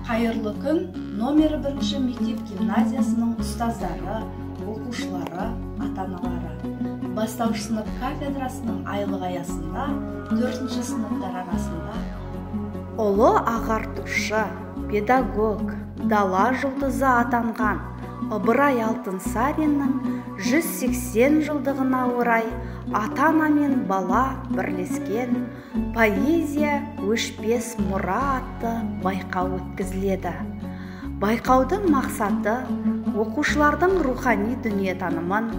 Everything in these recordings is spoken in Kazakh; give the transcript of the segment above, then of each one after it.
Қайырлы күн, номері 1-ші мектеп гимназиясының ұстаздары, оқушылары, ата-аналары. Бастауыш сынып кафедрасының айлық аясында 4-ші сыныптар арасында ұлы ағартушы, педагог, дала жұлдызы атанған Ыбырай Алтынсариннің 180 жылдығына орай ата-ана мен бала бірлескен поэзия өшпес мұра атты байқау өткізіледі. Байқаудың мақсаты оқушылардың рухани дүниетанымын,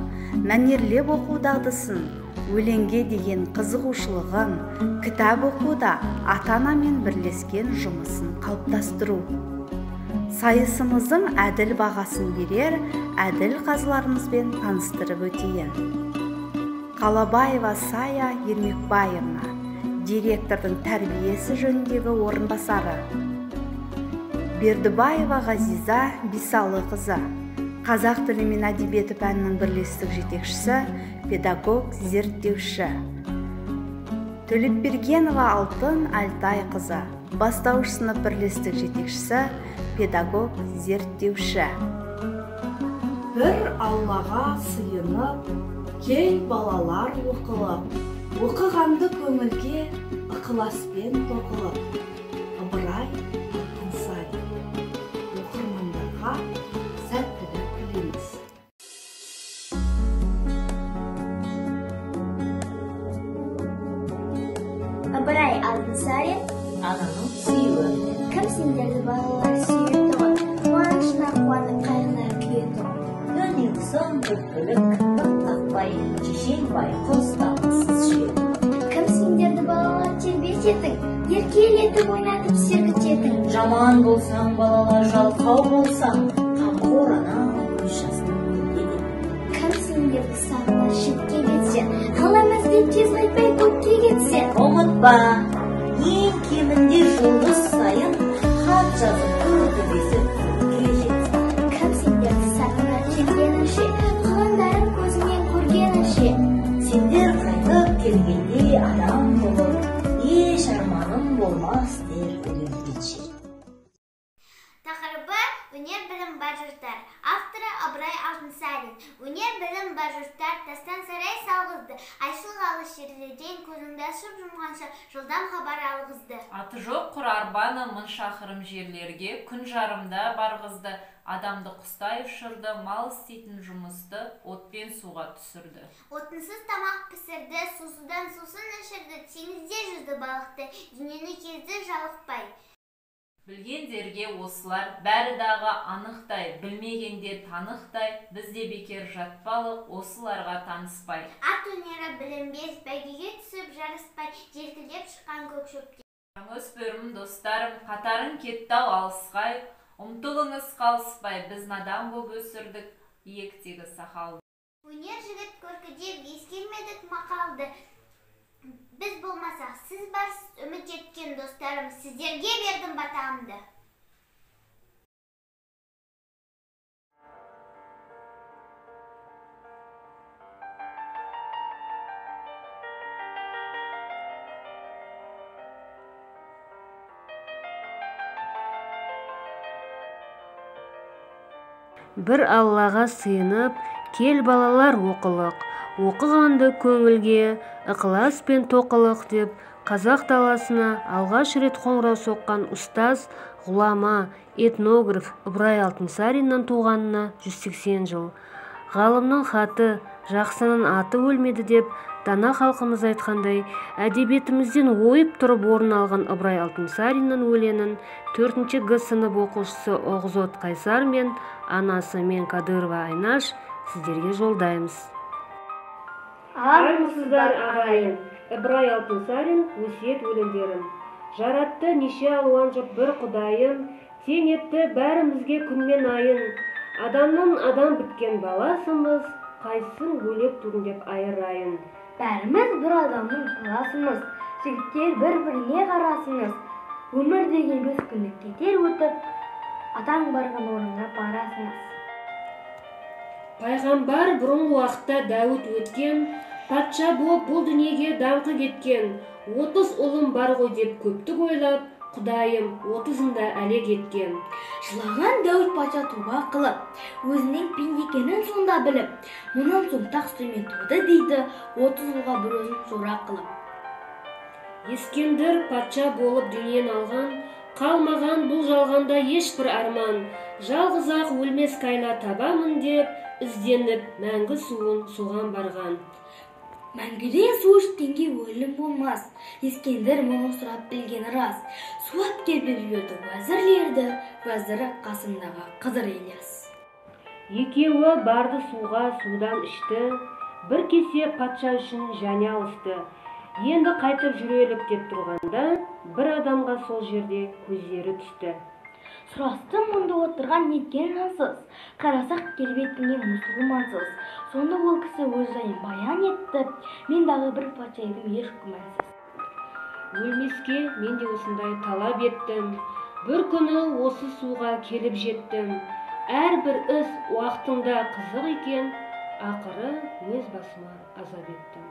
мәнерлеп оқу дағдысын, өлеңге деген қызығушылығын, кітап оқуда ата-анамен бірлескен жұмысын қалыптастыру. Сайысымыздың әділ бағасын берер әділ қазыларымызбен таныстырып өтейін. Қалабаева Сая Ермекбаевна, директордың тәрбиесі жөніндегі орынбасары. Бердібаева Ғазиза Бисалықызы, қазақ тілі мен әдебиеті пәнінің бірлестік жетекшісі, педагог зерттеуші. Төлепбергенова Алтын Әлтайқызы, бастауыш сынып бірлестік жетекшісі, педагог зерттеуші. Бір Аллаға сыйынып, кел балалар оқылып, оқығанды көңілге ықыласпен тоқылып. Ыбырай Алтынсарин. Оқырмандарға сәттілік тілейміз. Ыбырай Алтынсарин ананың сүюі. Кім сендерді балалар сүйетұғын, қуанышына қуанып қайғына күйетұғын. Түн ұйқысын көпкілік кірпік қақпай, шешең байқұс дамылсыз жүреді. Кім сендерді балалар тербететін, еркелетіп ойнатып сергітетін. Жаман болсаң балалар, жалқау болсаң, қамқор ана көз жасын көлдететін. Кім сендерді сағына шетке кетсең, ғалам іздеп тез қайтпай көкке кетсең. Ұмытпа, ең кемінде жұлдыз сайын хат жазып көр төбесі көкке жетсін. Кім сендерді сағына келгенінше, қылаңдарын көзіңнен көргенінше. Сендер қайтып келгенде адам болып, еш арманым болмас дер өлгенше. Тақырыбы өнер білім бар жұрттар. Авторы Ыбырай Алтынсарин. Өнер білім бар жұрттар тастан сарай салғызды. Айшылық алыс жерлерден көзіңді ашып жұмғанша жылдам хабар алғызды. Аты жоқ құр арбаны 1000 шақырым жерлерге күн жарымда барғызды. Адамды құстай ұшырды, мал істейтін жұмысты отпен суға түсірді. Отынсыз тамақ пісірді, сусудан сусын ішірді, теңізде жүзді балықты, дүниені кезді жалықпай. Білгендерге осылар бәрі дағы анықтай, білмегенде танықтай, біз де бекер жатпалық осыларға таныспай. Ат өнері білінбес, бәйгеге түсіп жарыспай, желкілдеп шыққан көк шөпте. Өспірім достарым, қатарың кетті-ау алысқай, ұмтылыңыз қалыспай, біз надан боп өсірдік иектегі сақалды. Өнер жігіт көркі деп ескермедік мақалды. Біз болмасақ, сіз барсыз, үміт еткен достарым, сіздерге бердім батамды. Бір Аллаға сыйынып, кел балалар оқылық, оқығанды көңілге ықыласпен тоқылық деп қазақ даласына алғаш рет қоңырау соққан ұстаз, ғұлама, этнограф Ыбырай Алтынсариннің туғанына 180 жыл. Ғалымның хаты, жақсының аты өлмеді деп дана халқымыз айтқандай, әдебиетімізден ойып тұрып орын алған Ыбырай Алтынсариннің өлеңін 4-ші Г сынып оқушысы Оғзот Қайсар мен анасы мен Кадырова Айнаш сіздерге жолдаймыз. Армысыздар ағайын, Ыбырай Алтынсарин өсиет өлеңдерін. Жаратты неше алуан жұрт бір құдайым, тең етті бәрімізге күн мен айын. Адамнан адам біткен баласымыз, қайсысын бөлек тудың деп айырайын. Бәріміз бір адамның баласымыз, жігіттер бір-біріне қарасыңыз. Өмір деген 5 күндік кетер өтіп, атаң барған орынға барасыңыз. Пайғамбар бұрынғы уақытта Дәуіт өткен, патша болып бұл дүниеге даңқы кеткен, 30 ұлым бар ғой деп көптік ойлап, Құдайым 30-ында әлек еткен. Жылаған Дәуіт патша тоба қылып, өзінің пенде екенін сонда біліп, мұнан соң тақ Сүлеймен туды дейді, 30 ұлға бір өзін жора қылып. Ескендір патша болып дүниені алған, қалмаған бұл жалғанда ешбір арман, жалғыз-ақ өлмес кайна табамын деп, ізденіп мәңгі суын соған барған. Мәңгіден су ішкенге өлім болмас, Ескендір мұны сұрап білгені рас. Су алып келіп жіберді уәзірлерді, уәзірі қасындағы Қызыр Ильяс. Екеуі барды суға, судан ішті, бір кесе патша үшін және алысты. Енді қайтып жүрелік деп тұрғанда, бір адамға сол жерде көздері түсті. Сұрасты мұнда отырған неткен жансыз, қарасақ келбетіңе мұсылмансыз. Сонда ол кісі өз жайын баян етті, мен дағы бір патша едім еш күмәнсіз. Өлмеске мен де осындай талап еттім, бір күні осы суға келіп жеттім. Әрбір іс уақытында қызық екен, ақыры өз басыма азап еттім.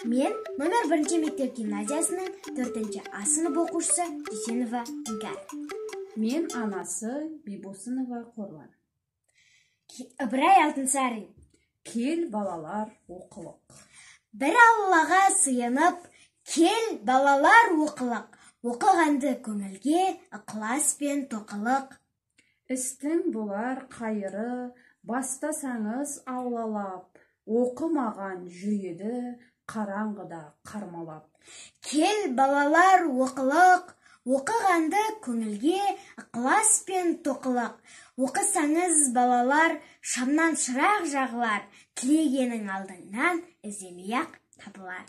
Мен номер 1 мектеп гимназиясының 4-ші А сынып оқушысы Дүйсенова Іңкәр. Мен анасы Бибосынова Қорлан. Ыбырай Алтынсарин. Кел балалар оқылық. Бір Аллаға сыйынып, кел балалар оқылық. Оқығанды көңілге ықылас пен тоқылық. Істің болар қайыры, бастасаңыз аулалап, оқымаған жүреді қараңғыда қармалап. Кел балалар оқылық, оқығанды көңілге ықылас пен тоқылық. Оқысаңыз балалар, шамнан шырақ жағылар, тілегенің алдыңнан іздемей-ақ табылар.